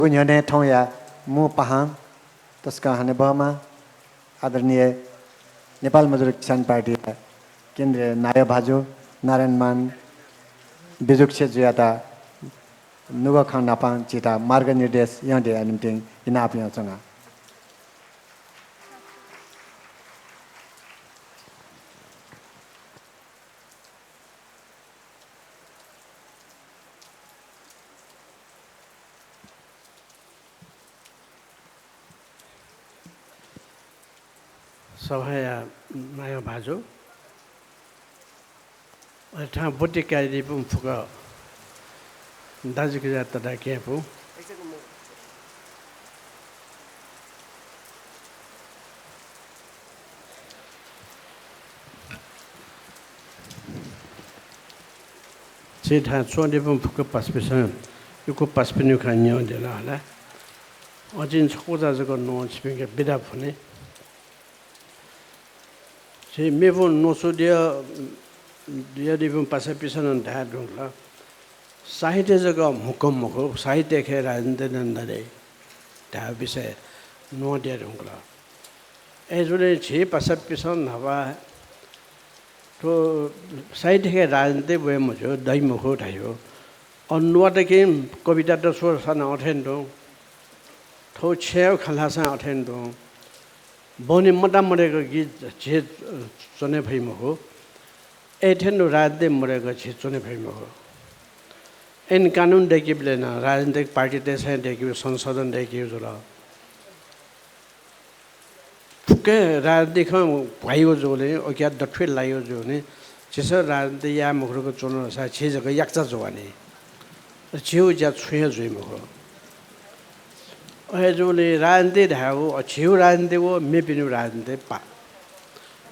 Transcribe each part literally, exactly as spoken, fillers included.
जिगु न्ह्यःने थौंया मू पाहां तसकं हनेबहःम्ह आदरणीय नेपाल मजदुर किसान पार्टीया केन्द्रीय नायः भाजु नारायणमान बिजुक्से जुयात नुगः खँ नापं झीत मार्गनिर्देश यानादीया निंतिं इनाप यानाच्वना। सभाया नायः भाजु, अले थन ब्वति कयादीपिं फुक्क दाजुकिजा तताकेहेँपिं, झी थन च्वंदीपिं फुक्क पासापिंसं यक्व पासापिनिगु खँ न्यंकल हला। अझ जिं छकूचा जक न्ववां छिपिंके बिदा फ्वने। झी मेपिं न्वचु दया, दयादीपिं पासापिंसं नं धाये धुंकल, साहित्य जक म्हुकं मखु, साहित्यय् हे राजनीति नं दनि धायेगु विषय न्ववां दये धुंकल। अय्‌जूगुलिं झी पासापिंसं न्हापा थ्व साहित्यय् हे राजनीति वये मज्यू, दइ मखु धाइगु। अ, नुगः दकिं कविता दसु साना अथें तुं, थ्व छेँय् खँ ल्हाःसां अथें तुं, बहनी मता मदय्‌क गीत झी च्वने फइ मखु। अथें तुं राजनीति मदय्‌क झी च्वने फइ मखु। ऐन कानुन दय्‌कीबलय् नं राजनीतिक पार्टीतय्‌सं दय्‌कीगु, संशोधन दय्‌कीगु जुल। फुक्क राजनीति खँ भ्वाइगु जूगुलिं, उकिया दथुइ लाइगु जूगुलिं, झीसं राजनीति याये मखु धकाः च्वनासा झी जक याकचा जुवानि। झीगु ज्या छुं हे जुइ मखु। अय्‌जूगुलिं राजनीति धायेगु, अ, झीगु राजनीति व मेपिनिगु राजनीति पा।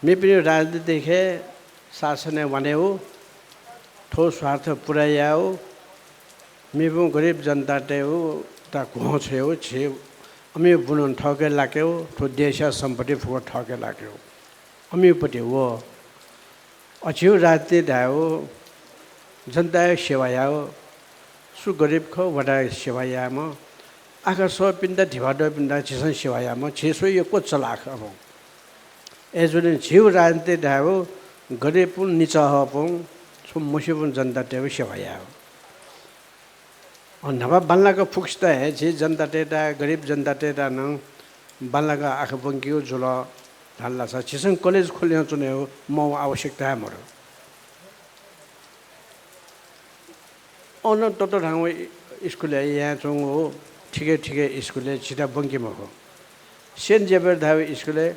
मेपिनिगु राजनीति हे शासनय् वनेगु, थ्व स्वार्थ पुरा यायेगु, मेपिं गरिब जनतातय्‌गु ता घ्वं छ्वयेगु, झी अमिगु बुनं थःके लाकेगु, थ्व देशया सम्पत्ति फुक्क थःके लाकेगु, अमिगु पति व। अ, झीगु राजनीति धायेगु जनताया सेवा यायेगु, सु गरिब खः वयात सेवा यायेमा, आखः सःपिन्त, धिबा दःपिन्त झीसं सेवा यायेमा, झी स्वयां यक्व चलाख अबं। अय्‌जूगुलिं झीगु राजनीति धायेगु गरिबपिं, निचःहःपिं, छुं मस्यूपिं जनतातय्‌गु सेवा यायेगु। अ, न्हापा बांलाक फुक्कसित हे झी जनतातय्‌त, गरिब जनतातय्‌त नं बांलाक आखः ब्वंकेगु जुल धाल धाःसा झीसं कलेज खोले यानाच्वनेगु मवय् आवश्यकता हे मदु। अन ततःधंगु स्कुलय् यानाच्वंगु थिके थिके स्कुलय् झीत ब्वंके मखु। सेन्ट जेभियर धाःगु स्कुलय्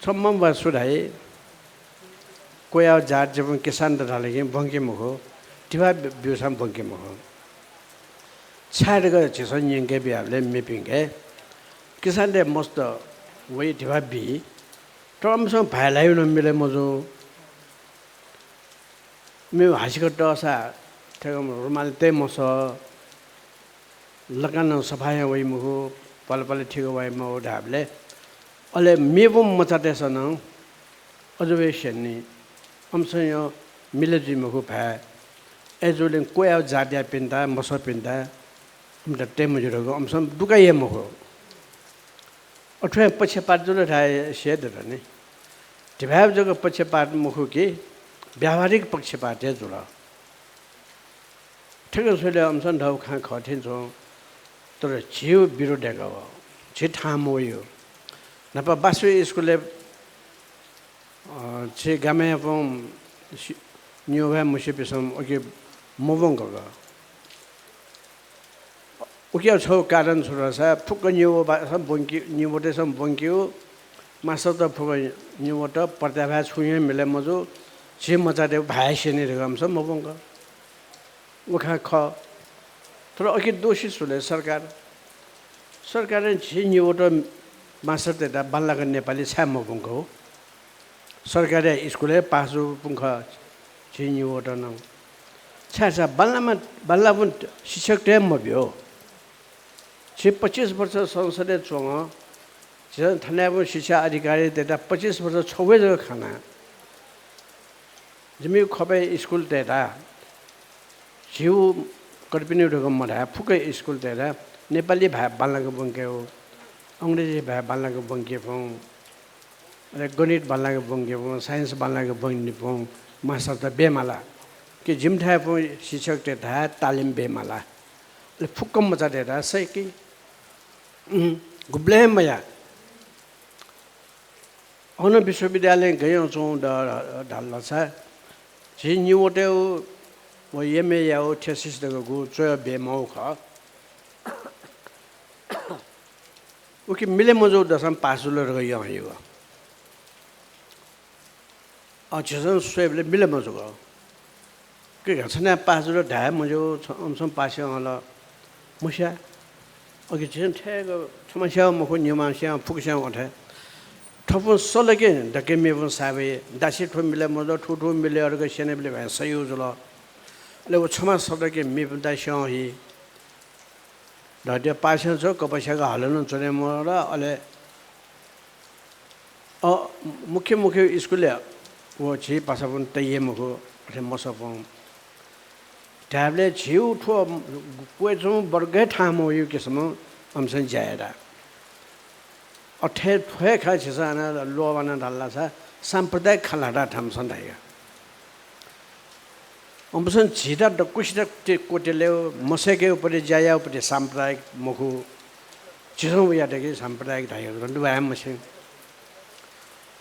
छम्ह वा सु धाइ, क्वयाव जात जूपिं किसानत धाल कि ब्वंके मखु, धिबा ब्यूसां ब्वंके मखु। छाय् धकाः झीसं न्यंके बियाबलय् मेपिंके किसानतय् मस्त वइ धिबा बी, तर अमिसं भाय् ल्हाइगु नं मिले मजू। मेगु हासिका तःसा थेकं रुमाल तये मसः, लकां नं सफा याना वइ मखु, पलपल ठीक वइ मखु धाःबलय्, अले मेपिं मचातय्‌सं नं अजू हे स्यनी, अमिसं नं मिले जुइ मखु भाय्। अय्‌जूगुलिं क्वयाव जातयापिन्त, मसःपिन्त अमित तये मज्यू धकाः अमिसं दुःख याइ मखु। अथें पक्षपात जुल धाये सिधुन नि। धिबाय् जक पक्षपात मखु कि, व्यावहारिक पक्षपात हे जुल। थुकथं स्वयाः अमिसं धाःगु खँ खः थें च्वं, तर झीगु विरोध दय्‌कः वः। झी थाहां मवइगु। न्हापा बासुइ स्कुलय् अ, झी गामय्‌यापिं सि-, निगू भाय् मस्यूपिन्सं उकी मब्वंकल। उकिया छगू कारण छु धाःसा फुक्क निगूतय्‌सं ब्वंकी, निगूतय्‌सं ब्वंकीगु, मास्टरत फुक्क निगूत, पत्याभाय् छुं हे मिले मजू, झी मचातय् भाय् स्यनी धकाः अमिसं मब्वंकल। व खँ खः। तर अकिं दोषी सु ले? सरकार। सरकारं झी निगूत मास्टरतय्‌त बांलाक नेपाली छाय् मब्वंकल? सरकारी स्कुलय् पास जूपिं खः झी निगूत नं। छाय्‌धाःसा बांलाःम्ह, बांलाःपिं शिक्षकत हे मब्यू। झी पच्चिस वर्ष संसदय् च्वं, झीसं थनयापिं शिक्षा अधिकारीतय्‌त पच्चिस वर्ष छगू हे जक खना। जिमिगु ख्वपय् स्कुलतय्‌त झीगु कर्पिनि धुंकं मधाये, फुक्क स्कुलतय्‌त नेपाली भाय् बांलाक ब्वंकेगु, अंग्रेजी भाय् बांलाक ब्वंकेफुं, अले गणित बांलाक ब्वंकेफुं, science बांलाक ब्वंकेफुं मास्टरत ब्वयेमाला। कि जिमिथाय्‌पुं शिक्षकतय्‌त तालिम ब्वयेमाला। अले फुक्क मचातय्‌त सय्‌की। उम्, गुबलें हे मयाः। अन विश्वविद्यालयं गय् यानाच्वंगु द-, धाल धाःसा, झी निवतय् व M A याःगु thesis धकाः गु च्वय् ब्वये माःगु खः। उकी मिले मजू दसं पास जुल धकाः यं हइगु। अ, झीसं स्वयेबलय् मिले मजूगु। कि घाछन्हय् पास जुल धाये मज्यू, छ-, अम्सं पास याः हल। मस्या। अघि झीसं थय्‌क छम्ह स्याः मखु, निम्ह स्याः, फुक्क स्याः अथे। थ्वपुं सलके दक्के मेपुं साबे, दासी थ्व मिले मजू, थ्व थ्व मिले धकाः स्यनेबलय् भाय् सयू जुल। अले व छम्ह सलके मेपुन्त स्याः हि। धैर्य पास्यां छु, कपास्याक हल नं च्वने मरु, अले, अ, मुख्य मुख्य स्कुलय् व झी पासापुं तये मखु, अथे मसःपुं। धायेबलय् झीगु थ्व क्वय् च्वंगु वर्ग हे थाहां मवइगु किसिमं अम्सं ज्या यात। अथे थ्व हे खँ झीसं हानं ल्वःमना धाल धाःसा साम्प्रदायिक खँ ल्हाता थम्सं धाइगु। अम्सं झीत दक्वसित क्वत्यलेगु, मसय्‌केगु पति, ज्या याःगु पति साम्प्रदायिक मखु। झीसं वयात कि साम्प्रदायिक धाइगु दुबाय् मस्यू।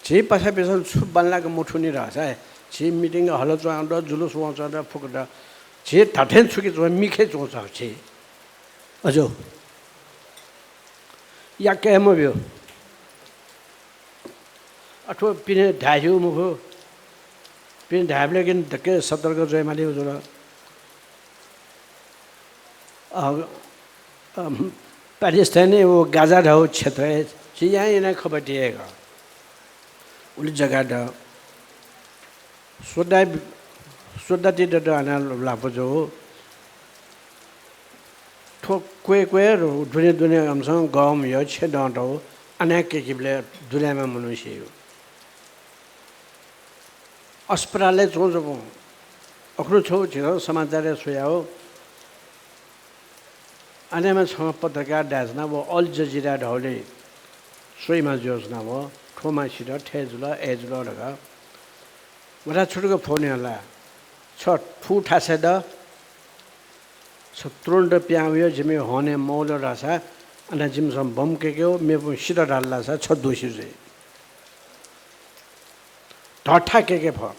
झी पासापिसं छु बांलाक मथूनि धाःसा, झी meeting हल च्वं द, जुलुस वं च्वं द, फुक्क द। झी धात्थें छुकी च्वं, मिखे च्वं च्वं झी। अज्यू। याके हे मब्यू। अथवा पिने धायेगु मखु। पिने धायेबलय् कि दक्के सतर्क जुइमालीगु जुल। अ, अ, प्यालेस्टाइनय् व गाजा धाःगु क्षेत्रय् झी यां यानाः खबर तये का। उलि जग्गा द। स्वदा, स्वदाति दत अन लापा जू। थ्व क्वय् क्वय् दुने दुने अम्सं गःम्ह यः छेँ दं तउ अन हे कय्‌केबलय् दुनेमा मनू स्यू। अस्पतालय् च्वं जूगु। अखुन्हु छगू झीसं समाचारय् स्वयागु। अनयाम्ह छम्ह पत्रकार धायेच्वना, व अल जजिरा धौले स्वइम्ह जुयाच्वना, व थ्वम्हसित थथे जुल, अथे जुल धकाः। वता छुतुक फोन हल, छ थुथासय् द, छ तुरुन्त पिहां वया, जिमि हने मवल धाःसा, अन जिमिसं बम कय्‌केगु, मेपिं सित धाल धाःसा छ दोषी जुइ। धःथाय् कय्‌के फः।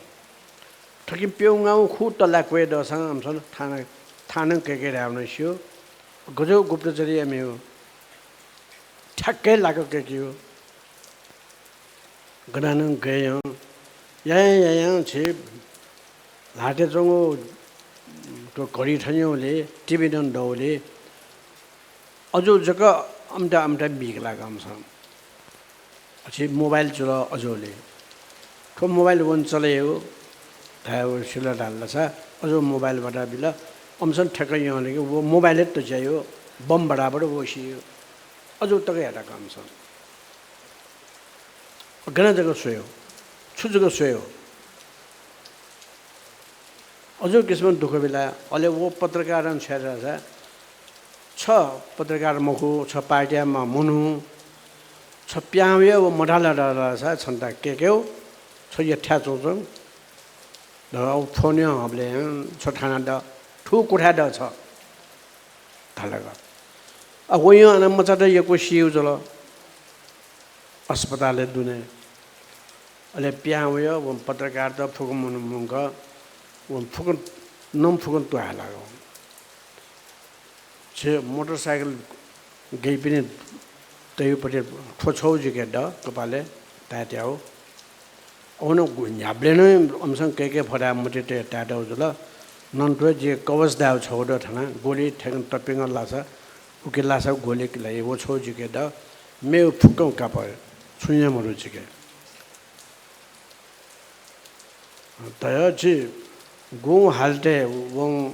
थुकिं प्यंगू खुतला क्वय् दःसां अम्सं थानं, थानं कय्‌के धायेवं स्यू। गज्याःगु गुप्तचरया मेगु। ठ्याक्कै लाक कय्‌केगु। गनं गय् यां, यायां यायां झी ल्हातय् च्वंगु थ्व घडी थन्यंबलय्, TV नं दौलय्, अजू जक अम्टा अम्टा बीक लाक अम्सं। अझ mobile जुल अजूलय्। थ्व mobile वं चले यायेगु धायेगु सिल धाल धाःसा अजू mobile बढा बिल। अम्सं थ्याक्क यंल कि व mobile हे तज्यायो, बम बराबर व सियो। अजू तक यात अम्सं। गन जक स्वयो, छु जक स्वयो। अजू किसिमं दुःख बिला। अले व पत्रकारं छ्वया धाःसा छ पत्रकार मखु, छ पार्टीया म-, मनू, छ पिहां वया व मधाल धाःसा छन्त कय्‌केगु, छ यथ्याः च्वंच्वं। द, व फोन हबलय् छ थाना द, थुगु क्वथाय् द छ धाल का। अ, वं अन मचात यक्व सियु जुल अस्पतालय् दुने। अले पिहां वया व पत्रकारत फुक्क मनू मुंक व फुक्क नं फुक्क त्वाये लागल। छे मोटरसाइकल गइपिनि तयुपट्टि थ्व छौ जिके द कपालय् ताय्‌त्याउ। अन गु-, न्ह्याबलें नं अम्सं कय्‌के फदा मते तये ताय्‌त्याउ जुल। नन्त्वय् जि कवच दायु छौ द थना, गोली थ्याकं तप्यंगः लासा, उके लासा गोली किलाइ व छौ जिके द, मेउ फुक्कं कापः, छुं हे मरु जिके। धया छि गुं हालतय् वं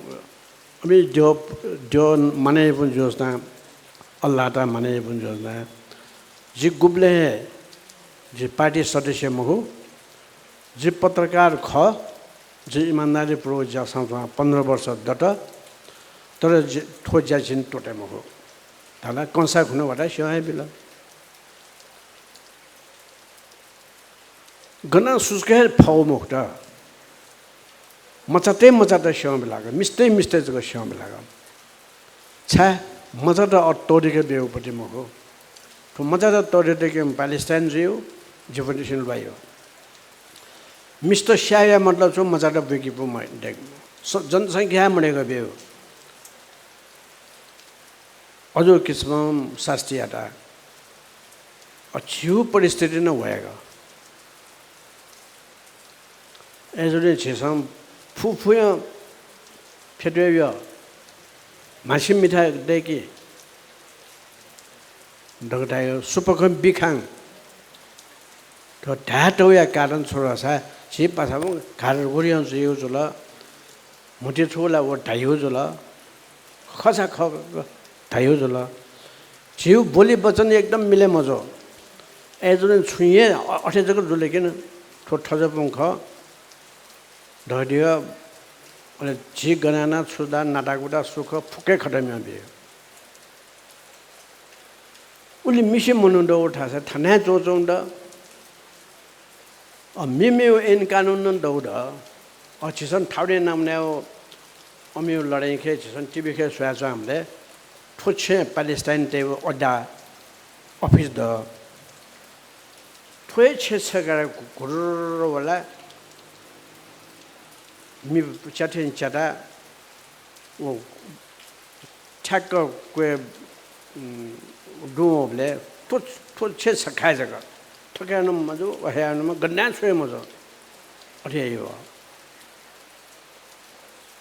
अमि द्यः, द्यः मानय् यापं ज्वःस्तां, अल्लाहता मानय् यापं ज्वःस्तां, जि गुबलें हे जि पार्टी सदस्य मखु, जि पत्रकार खः, जि इमानदारीपूर्वक ज्यासं च्वं पन्ध्र वर्ष दत। तर जि-, थ्व ज्या जिं त्वःते मखु। धाल, कंसाय् खुन्हु भचा स्यं हे बिल। गनं सुचुक हे फव मखुत। मचातय् मचात स्यं बिलाक, मिस्तय् मिस्तय् जक स्यं बिलाक। छाय् मचात अ-, त्वःतेके ब्यूगु पति मखु। थ्व मचात त्वःतेके ब्यूगु Palestine जुइगु, जिपतिसिनं ल्वाइगु। मिस्त स्यायेया मतलब छु, मचात बुइके पु म-, दे-, स-, जनसंख्या मदय्क ब्यूगु। अजू किसिमं सास्ती यात। अ, झीगु परिस्थिति नं वय्क। अय्जूगुलिं झीसं फुफुयां फ्यतुया ब्यु, म्हासि मिठा दय्के धकाः धायेगु, सुपखं बिखां। थ्व धाये तःगुया कारण छु धाःसा झी पासापिं घारघुरियां जुइगु जुल। म्हुतु छुगु ला व धाइगु जुल, खःसा खः धाइगु जुल। झीगु बोली वचन एकदम मिले मजू। अय्जूगुलिं छुं हे अ-, अथे जक जुल कि न, थ्व थज्याःपिं खः धयादिया, अले झी गन याना छु दा, नातागु दा, सु खः, फुक्क हे खतम यानाबिया। उलि मिसे मनू दु थासय् थन हे च्वंच्वं द। अ, मेमेगु ऐन कानुन नं दु द। अ, झीसं थःथें नामनाय् अमिगु लडाइँखे झीसं टिभीखे स्वयाच्वंबलय् थ्व छेँय् प्यालेस्टाइनतय्गु अड्डा, अफिस द। थ्व हे छेँ छकाः घुर्र वला मि च्याथें च्याता व ठ्याक्क क्वय्, उम्, दुं वःबलय् थ्व, थ्व छेँ छखाय् जक। थुखाय् नं मजू, वखाय् नं मजू, गन हे छुं हे मजू। अथे हे वः।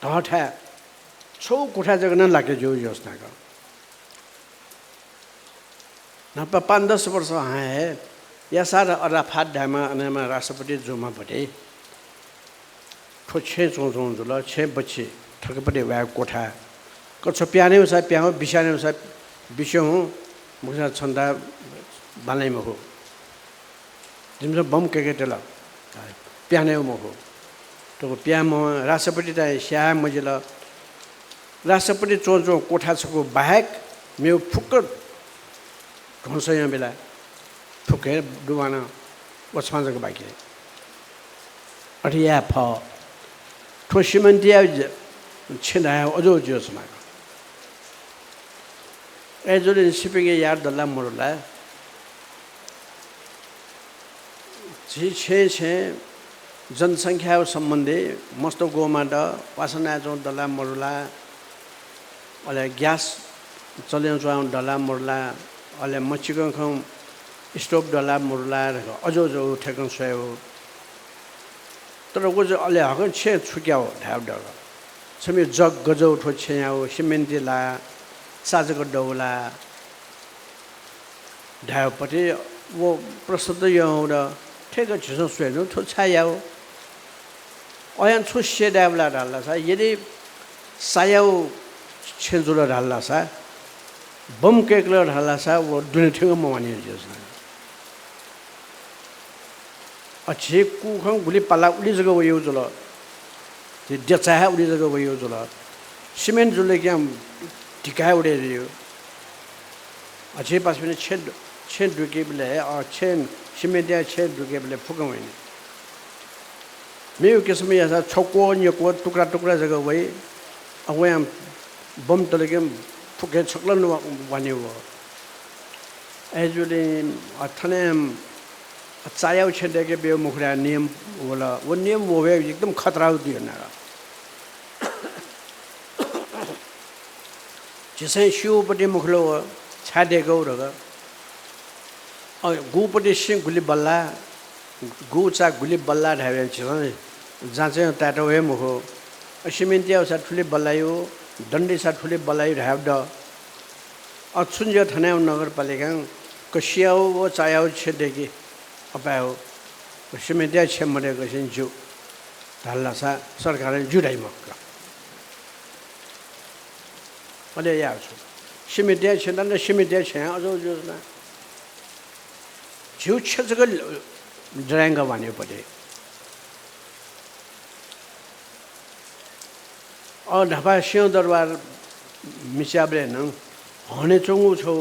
थःथाय् छगू कोठा जक नं लाके ज्यू ज्यूसां का। न्हापा पाँच दस वर्ष हां हे यासार अराफात धायेमा अनयाम्ह राष्ट्रपति जूम्ह पति थ्व छेँय् च्वंच्वं जुल। छेँय् बच्छि थःकेपति वय् कोठा। कच्छ पिहां वःसा पिहां, बिस्यां वःसा बिस्युं, मखुसा छन्त बांलाइ मखु। जिमिसं बम कय्के त्यल। पिहां वये मखु। थुगु पिहां मवं राष्ट्रपतित स्याये मजिल। राष्ट्रपति च्वंच्वं कोठा छकू बाहेक मेगु फुक्क ध्वंस यानाबिल। फुक्क हे दुवानं व छं जक बाकि। अथे याये फः। थ्व सिमेन्टया ज-, छेँ धाये अजू ज्यूसां का। अय्जूगुलिं छिपिंके याये दु ला मदु ला? झी छेँय् छेँय् जनसंख्या सम्बन्धी मस्त ग्वम्ह द, वासनाय् च्वं दु ला मदु ला? अले ग्यास चले च्वं दु ला मदु ला? अले मचिकं खं stove दु ला मदु ला धकाः अजू अजू थेकं स्वयेगु। तर व जु अले हकं छेँ छु क्याव धायेगु दु। छम्ह जग गज्याव थ्व छेँयाव सिमेन्ट ला, चा जक दु ला धायेगु पति व प्रश्न त यंगु दु। थेकं झीसं स्वये नु थ्व छाय् याव। अयां छु सिधयेबला धाल धाःसा, यदि चायाव छेँ जुल धाल धाःसा, बम कय्कल धाल धाःसा व दुने थ्यंक मवनी ज्यूसां। अ, झी कूखं गुलि पाला उलि जक वइगु जुल। झी देचाय् हे उलि जक वइगु जुल। सिमेन्ट जुल कि धिका हे उलि जुइगु। अ, झी पासापिं छेँ दु-, छेँ दुकेबलय्, अ, छेँ, सिमेन्टया छेँ दुकेबलय् फुक्कं वइनि। मेगु किसिम याःसा छक्व, न्यक्व, टुक्रा टुक्रा जक वइ। अ, वयां बम तल कि फुक्क हे छक्लं वा-, वाने वः। अय्जूगुलिं, अ, थन, अ, चायाव छेँ दय्के ब्यूगु मखु धयाः नियम वल। व नियम वःगु एकदम खतरागु दु यानाः। झीसं स्यूगु पति मखु ला व छाय् दय्कू धकाः। अ, गुपति सिँ गुलि बल्लाः, गु चा गुलि बल्लाः धायेबलय् झीसं जाँचय् तायेत वये मखु। अ, सिमेन्टया सा थुलि बल्लायु, दण्डी सा थुलि बल्लायु धायेगु दु। अ, छुं जुयाः थनयाव नगरपालिकां कसियाव व चायाव छेँ दय्के अपाय्गु, सिमेन्टया छेँ मदय्कसें ज्यू धाल धाःसा सरकारं ज्यू धाइ मखु का। अले याः छु। सिमेन्टया छेँ, दण्ड सिमेन्टया छेँ अजू ज्यूसां। झीगु छेँ जक दय्के वाने पति। अ, न्हापा सिंहदरबार मिस्याबलय् नं हनेच्वंगु छौ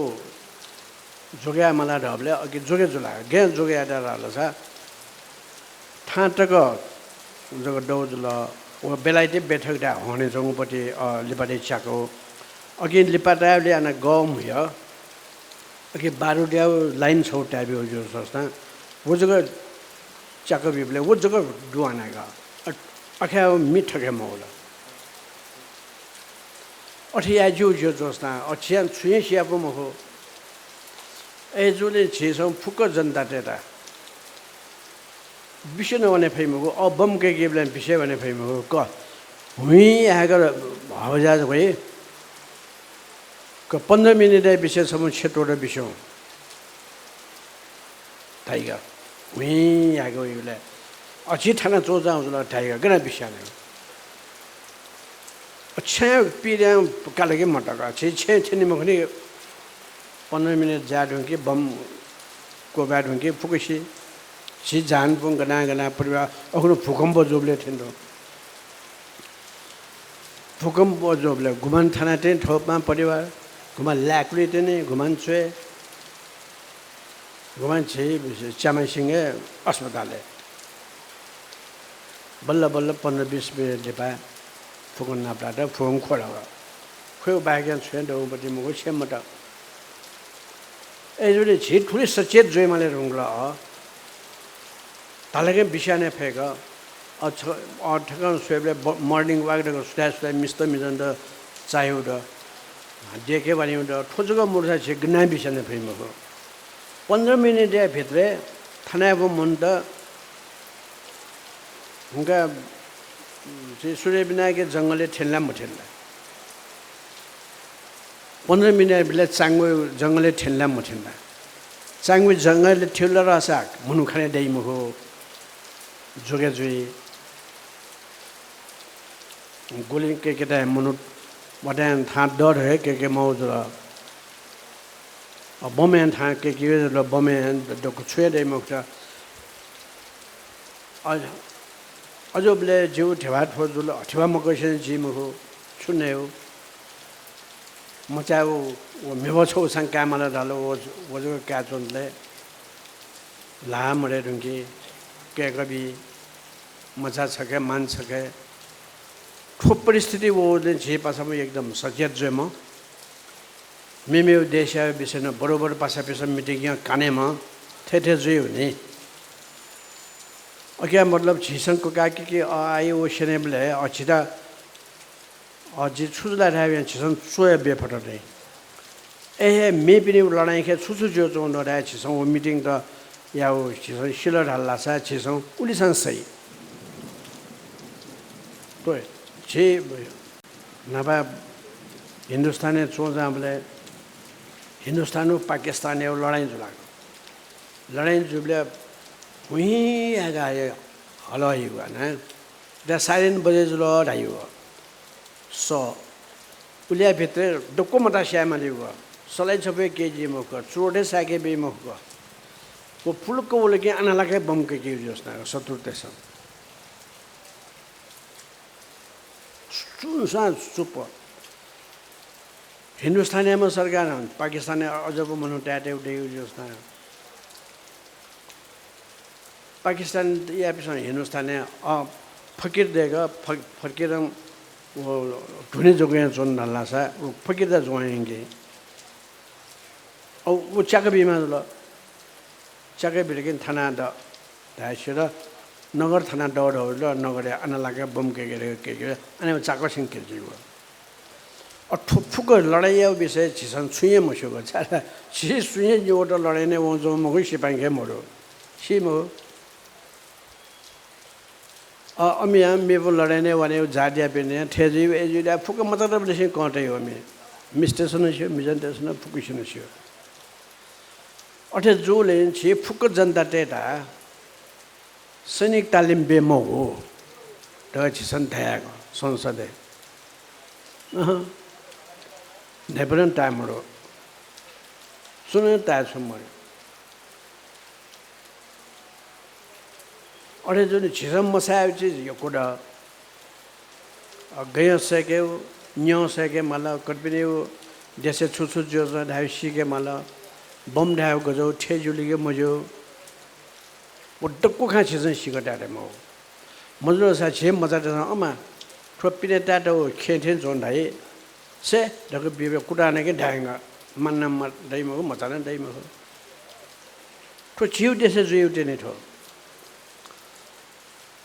ज्वगय् माला धाःबलय् अकि ज्वगय् जुल। गय् ज्वगय् यात धाःसा थां तक जक दौ जुल। व बेलायती बैठक धाये हनेच्वंगुपट्टि, अ, लिपातय् च्याकौ। अकिं लिपातय्‌बलय् यानाः गः म्हुया। अकिं बारुदयागु लाइन छौ ताय्‌ब्यु ज्यू जूसां व जक च्याका बीबलय् व जक दुहां नाय्‌का। अ-, अथे हे मि थथे मवल। अथे याये ज्यू ज्यू जूसां अ, झीसं छुं हे सियापु मखु। अय्‌जूगुलिं झीसं फुक्क जनतातय्‌त बिस्युं नं वने फइ मखु, अ, बम कय्‌केबलय् बिस्युं वने फइ मखु। क हुइँ यायेक हवाईजहाज वइ। क पन्ध्र मिनेटय् बिस्युं छम्ह छेँ त्वःत बिस्युं। धाइगु। हुइँ यायेक वइबलय् अ, झी थन च्वंचां जुल धाइगु, गन बिस्युं यानागु। अ, छेँ पिरयां काल कि मतक। झी छेँ थ्यनी मखुनि, पन्ध्र मिनेट जाये धुंकी, बम क्वब्वाये धुंकी, फुक्कसि। झी जहानपुं गना गना परिवार, अखुनु भूकम्प जूबलय् थ्यन दु। भूकम्प जूबलय् गुम्हं थानातय् थौपां परिवार, गुम्हं लाय्‌कुलिइ तय्‌नि, गुम्हं च्वय्, गुम्हं झी च्यामासिंगय् अस्पतालय्। बल्ल बल्ल पन्ध्र बिस मिनेट लिपा फुक्कं नापलात, फुक्कं ख्वल। ख्वयेगु बाहेक छुं हे दौंपति मखु, छेँ मत। अय्‌जूगुलिं झी थुलि सचेत जुइमाले धुंकल। अ, धालकं बिस्युं याये फय्‌क। अ, छ-, अ, थकं स्वयेबलय् ब-, morning walk धकाः सुथाय् सुथाय् मिस्त मिजंत चाःहिउ द, देखे वनेउ द, थ्व जक मदुसा झी गनं बिस्युं याये फइ मखु। पन्ध्र मिनेटया भित्रय् थनाय्‌बु मनूत हुंका, उम्, झी सूर्यविनायकया जंगलय् थ्यन ला मथ्यन ला? पन्ध्र मिनेटया भित्रय् चांगुया जंगलय् थ्यन ला मथ्यन ला? चांगुया जंगलय् थ्यन ला धाःसा मनू खने दइ मखु, ज्वगय् जुइ। गुलिं कय्‌केत हे मनूत वताय् थां दःत हे कय्‌के माउ जुल। अ, बमय् थां कय्‌के जुल, बमय् दक्व छुं हे दइ मखुत। अ, अजूबलय् जिगु धिबा थ्व जुल, धिबा मकसें जुइ मखु, छु नयेगु? मचाय् व, व म्हिगः छगू सां कायेमाल धाल, व, व जक कायेच्वंबलय् ल्हाः मदये धुंकी, कय्‌का बी, मचा छखे, मान छखे। थ्व परिस्थिति वःगुलिं झी पासापिं एकदम सचेत जुइम्ह, मेमेगु देशया विषयं बरु बरु पासापिंसं meeting यानाः कानेम्ह थथे जुइ हुनि। अकिया मतलब झीसं ककाकि कि अ, आइ व स्यनेबलय् अ, झीत अ, झी छु जुल धायेबलय् झीसं च्वया बे फत दइ। अय् हे मेपिनिगु लडाइँखय् छु छु जुयाच्वंगु दु धायेबलय् झीसं व meeting त याउ झीसं सिल धाल धाःसा झीसं उलिसं सइ। त्वँ, झी न्हापा हिन्दुस्तानय् च्वंचांबलय् हिन्दुस्तान व पाकिस्तानया लडाइँ जुलागु। लडाइँ जुबलय् हुइँ यायेका हे हल हिगु ना। द siren बजे जुल धाइगु। स उलिया भित्र दक्व मता स्याये मालीगु। सलाइ छपु हे कय्‌जी मखु, चुरोट हे साय्‌के बी मखु। व पुलुक्क वल कि आनालाक हे बम कय्‌के ज्यूस ना शत्रुतय्‌सं। सुनसान चुप। हिन्दुस्तानयाम्ह सरकारं पाकिस्तानय् अजब मनू तायेतय् दइगु ज्यूस ना। पाकिस्तानयापिसं हिन्दुस्तानय्, अ, फकिर दय्‌क, फ-, फकिरं व धुने जक यानाच्वन धाल धाःसा व फकिरता जुयां यंकी। अ, व च्याका बीमाः जुल। च्याका बिल कि थाना द धायेसिल, नगर थाना दः धौ जुल, नगरय् आनालाक बम कय्‌के, कय्‌के, अन व चाकःसिं कय्‌केगु। अ, थ्व फुक्क लडाइँया विषय झीसं छुं हे मस्यूगु, छाय् झी सुं हे निवत लडाइँय् वंच्वंम्ह मखु, सिपाइँके मदु, सी मखु। अ, अमियां मेपिं लडाइँय् वनेगु जातियापिं थथे जुइगु, अथे जुइगु धायेगु फुक्क मतलबनिसें कं तइगु अमि। मिस्तय्‌सं नं स्यू, मिजंतय्‌सं नं, फुक्कसिनं स्यू। अथे जूगुलिं झी फुक्क जनतातय्‌त सैनिक तालिम बी मखु धकाः झीसं धयागु संसदय्। अहँ, न्हाय्‌पनं ताये मदु। सुं नं ताये छ्वये मदु। अथे जुनि झीसं मसाःगु चिज यक्व दु। अ, गय् सय्‌केगु, न्यं सय्‌के माल, कतःपिनिगु देशय् छु छु जुयाच्वं धायेगु सीके माल, बम धायेगु गज्याःगु थें जुल कि मज्यू, व दक्व खँ छिसं सीके ताये मखु। मजुलसा झी मचातय्‌सं अमा थ्व पिने तायेत व खेँ थें च्वं धाइ, से धकाः बिबलय् कुतः नं धायेगु, मां नं दइ मखु, मचा नं दइ मखु। थ्व झीगु देशय् जुइगु तिनि थ्व।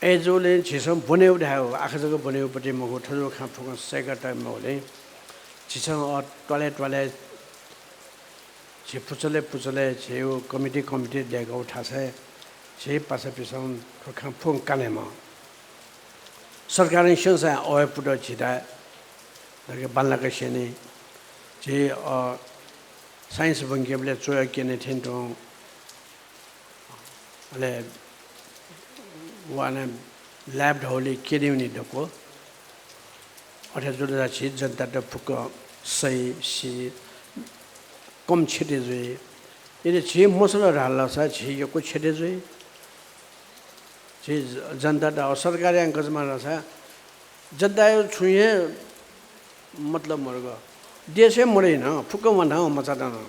अय्‌जूगुलिं झीसं ब्वनेगु धायेगु, आखः जक ब्वनेगु पति मखु, थज्याःगु खँ फुक्कं सय्‌के ताये मखुलिं झीसं अ, त्वालय् त्वालय् झी पुचलय् पुचलय् झीगु कमिटी कमिटी दय्‌कःगु थासय् झी पासापिसं थ्व खँ फुक्कं कानेमाः। सरकारं स्यंसां अ हे पुत झीत धकाः बांलाक स्यनी। झी, अ, science ब्वंकेबलय् च्वय् क्यने थें तुं अले व अन lab धौलय् क्यनेवनी दक्व। अथे जुल धाःसा झी जनतात फुक्क सइ, सी, कम क्षति जुइ। यदि झी मसल धाःसा झी यक्व क्षति जुइ। झी ज-, जनतात, अ, सरकारयां गजमा धाःसा जनताया छुं हे मतलब मदुगु। देश हे मदइ नं, फुक्क वंथां मचात नं।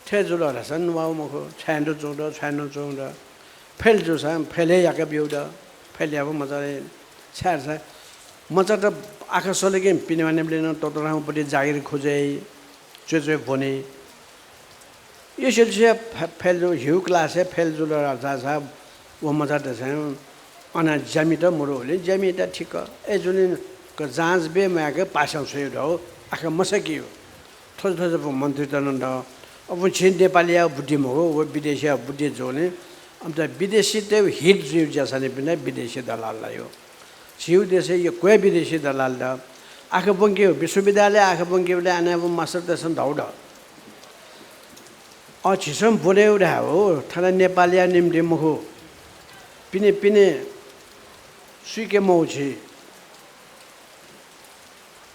थथे जुल धाःसा न्वाः मखु, छाय् नं च्वं द, छाय् नं च्वं द। fail जूसां fail हे याका ब्यू द, fail याःगु मचा हे। छाय् धाःसा मचात आखः सलेकिं पिनेमाःनिबलय् नं ततःधंगु पति जागिर खुजय्, च्वय् च्वय् ब्वनी। एसएलसी हे फे-, fail जू, हिगु class हे fail जुल धाःसा व मचातय्‌सं अन ज्यामित मदुगुलिं ज्यामित ठीक। अय्‌जूगुलिं क जाँच बे मयाक पास याना छ्वयेगु दु, आखः मसःकेगु। थज्याःगु थज्याःगु मन्त्रीत नं दु। अब झी नेपालीया बुद्धि मखु, व विदेशीया बुद्धि जूगुलिं अन विदेशीतय् हित जुइगु ज्यासां निपिं विदेशी दलाल लाइ। झीगु देशय् यक्व हे विदेशी दलाल दु। आखः ब्वंकेगु, विश्वविद्यालयय् आखः ब्वंकेबलय् अन व मास्टरतय्‌सं धाउ दु। अ, झीसं ब्वनेगु धायेगु थन नेपालया निंतिं मखु, पिने पिने सुइके मौ झी।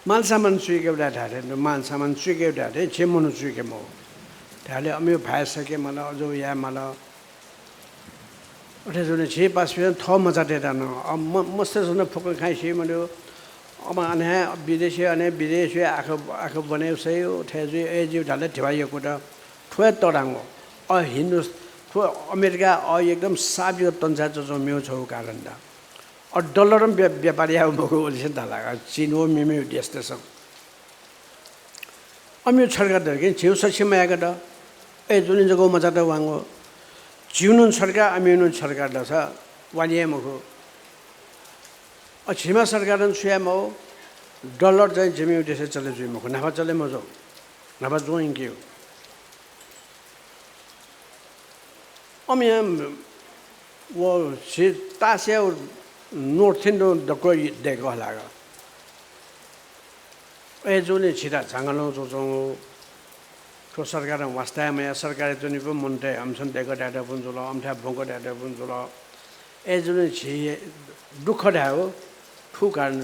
मालसामान सुइके धाये थें, मालसामान सुइके धाये थें झी मनू सुइके मौ। धायेले अमिगु भाय् सय्‌के माल, अजू याये माल। अथे जुल झी पासापिसं थः मचातय्‌त नं, अ, म-, मस्तय्‌सं फुक्क खँ सी मदु। अब अन हे विदेशी, अन हे विदेशी आखः, आखः ब्वनेगु सइ, थथे जुइ, अय् जुइ धाल धिबा यक्व दु। थ्व हे तःधंगु। अ, हिन्दू, थ्व अमेरिका, अ, एकदम साफ जक तंचाय् च्वंच्वं मेगु छगू कारण दु। अ, डलरं व्य-, व्यापार याये मखु, उलिसे धाल का, चीन व मेमेगु देशतय्‌सं। अमिगु सरकार दु कि झीगु सछि मयाक दु। अय्‌जूगुलिं जक व मचात वांगु। झीगु नं सरकार, अमिगु नं सरकार दःसा वाने हे मखु। अ, झीम्ह सरकारं छु याये माः? डलर चाहिँ झीम्ह देशय् चले जुइ मखु, न्हापा चले मजू, न्हापा जुं यंकेगु। अमियां व झी तासया नोट थें दक्व दय्‌कः हलागु। अय्‌जूगुलिं झीत झांगलं च्वंच्वंगु। थ्व सरकारं वास्ता हे मयाः, सरकारय् च्वनीपिं मनूतय् अमिसं दय्‌कः धायेत बुँ जुल, अमिथाय् ब्वंकः धायेत बुँ जुल। अय्‌जूगुलिं झी दुःख धायेगु थ्व कारण।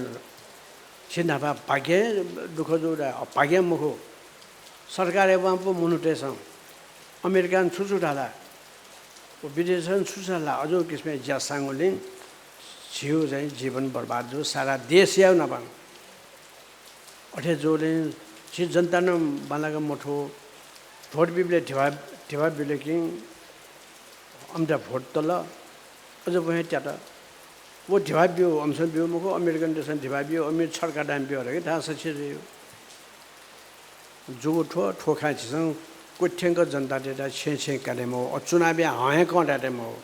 झी न्हापा भाग्यं दुःख जू धाये, अ, भाग्यं मखु। सरकारय् वंपिं मनूतय्‌सं अमेरिकां छु छु धाल, व विदेशं छु छु धाल, अजू किसिमं ज्या साःगुलिं झीगु चाहिँ जीवन बर्बाद जू, सारा देशया नापं। अथे जूगुलिं झी जनता नं बांलाक मथू। भोट बीबलय् धिबा, धिबा बिल कि अमित भोट तल, अझ वं हे त्यात। व धिबा ब्यू, अमिसं ब्यू मखु, अमेरिकन देशं धिबा ब्यू, अमित छर्का दां ब्यू धकाः धाःसा छि जुइ। जूगु थ्व, थ्व खँय् झीसं क्वथ्यंक जनतातय्‌त छेँय् छेँय् काने मखु। अ, चुनावया हँ हे कं धायेत मखु।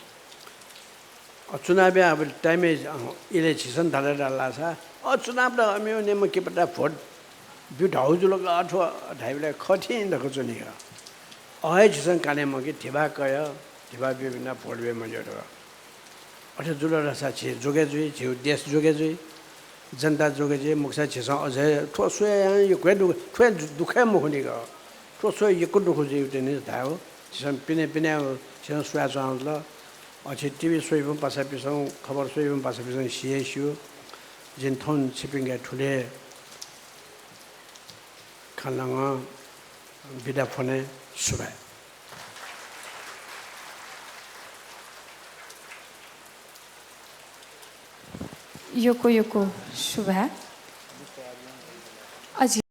अ, चुनावया अब time-य्, अ, इलय् झीसं धाल धाःसा, अ, चुनाव त अमिगु नेमं किपा भोट ब्यू धाउ जुल का थ्व धाइबलय् खः थें धकाः च्वनी का। अ हे झीसं काने मखु कि धिबा कया, धिबा ब्यूपिन्त भोट बी मज्यू धकाः। अथे जुल धाःसा झी जोगे जुइ, झीगु देश जोगे जुइ, जनता जोगे जुइ, मखुसा झीसं अझ हे थ्व स्वयां यक्व हे दुःख, थ्व हे दु-, दुःख हे मखुनि का। थ्व स्वयां यक्व दुःख जुइगु तिनि धायेगु। झीसं पिने पिने झीसं स्वयाच्वनागु जुल। अ, झी टिभी स्वइपिं पासापिसं, खबर स्वइपिं पासापिसं सि हे स्यू। जिं थौं छिपिंके थुलि हे खँ ल्हानाः बिदा फ्वने। सुभाय्। यक्व यक्व सुभाय्। अझ